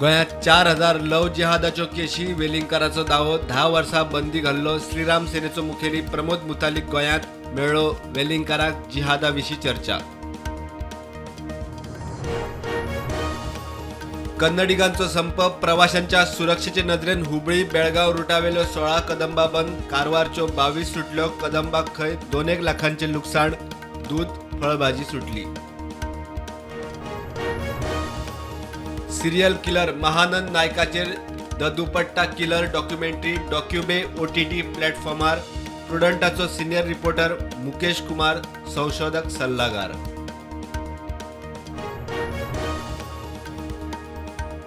गोंयांत 4000 लव जिहादाच्यो केशी. वेलिंगकाराचो दावो, 10 वर्सां बंदी घाल्लो श्रीराम सेनेचो मुखेली प्रमोद मुतालिक गोंयांत मेळ्ळो. वेलिंगकाराक जिहादा विशीं चर्चा. कन्नडिगांचो संप. प्रवाशांच्या सुरक्षेचे नदरेन हुबळी बेळगांव रुटावेल्यो 16 कदंबा बंद. कारवारच्यो 22 सुटल्यो. कदंबाक खंय 2 लाखांचें लुकसाण. दूद, फळभाजी सुटली. सिरियल किलर महानंद नायकाचेर the Dupatta killer documentary DocuBay OTT प्लॅटफॉर्मार. प्रुडंटाचो सिनियर reporter Mukesh Kumar संशोधक सल्लागार.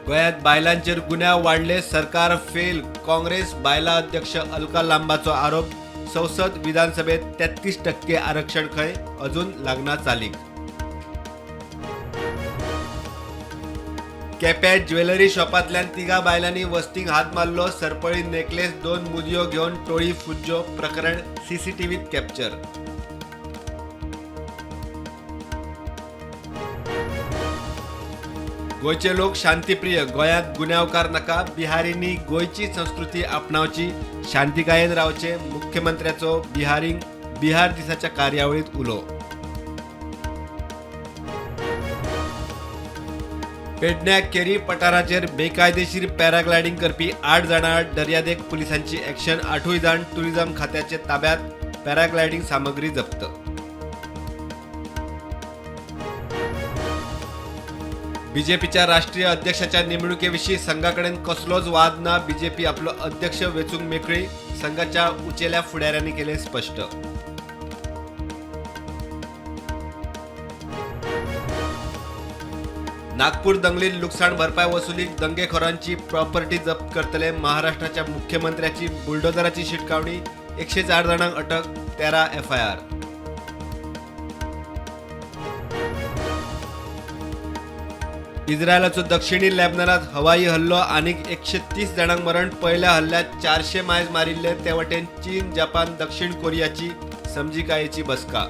गोंयांत बायलांचेर गुन्यांव वाडले, सरकार फेल. काँग्रेस बायलां अध्यक्ष अलका लांबाचो आरोप. संसद विधानसभेत 33% आरक्षण खंय, अजून लागना चालीक. केप्यां ज्वेलरी शॉपांतल्यान तिगा बायलांनी वस्तींक हात मारलो. सरपळी, नेकलेस, 2 मुदयो घेवन टोळी फुज्जो. प्रकरण सीसीटीव्हीत कॅप्चर. गोंयचे लोक शांतीप्रिय, गोंयांत गुन्यांवकार नाका. बिहारींनी गोंयची संस्कृती आपणावची, शांतिकायेन रावचे. मुख्यमंत्र्याचो बिहारींक बिहार दिसाच्या कार्यावळीत उलो. पेडण्या केरी पठाराचेर बेकायदेशीर पॅराग्लायडींग करपी 8 जाणां आड दर्यादेग पुलिसांची ॲक्शन. 8 जाण टुरिझम खात्याचे ताब्यात. पॅराग्लायडींग सामग्री जप्त. बीजेपीच्या राष्ट्रीय अध्यक्षाच्या नेमणुकेविशीं संघाकडेन कसलोच वाद ना. बीजेपी आपलो अध्यक्ष वेंचूंक मेकळी. संघाच्या उंचेल्या फुडाऱ्यांनी केलें स्पश्ट. नागपूर दंगलीत लुकसाण भरपाय वसुलीक दंगेखोरांची प्रॉपर्टी जप्त करतले. महाराष्ट्राच्या मुख्यमंत्र्याची बुलडोझराची शिटकावणी. 104 जाणांक अटक, 13 एफआयआर. इस्रायलाचो दक्षिणी लेबननांत हवाई हल्लो, आनीक 130 जाणांक मरण. पयल्या हल्ल्यात 400 मायज मारिल्ले. ते वटेन चीन, जपान, दक्षिण कोरियाची समजिकायेची बसका.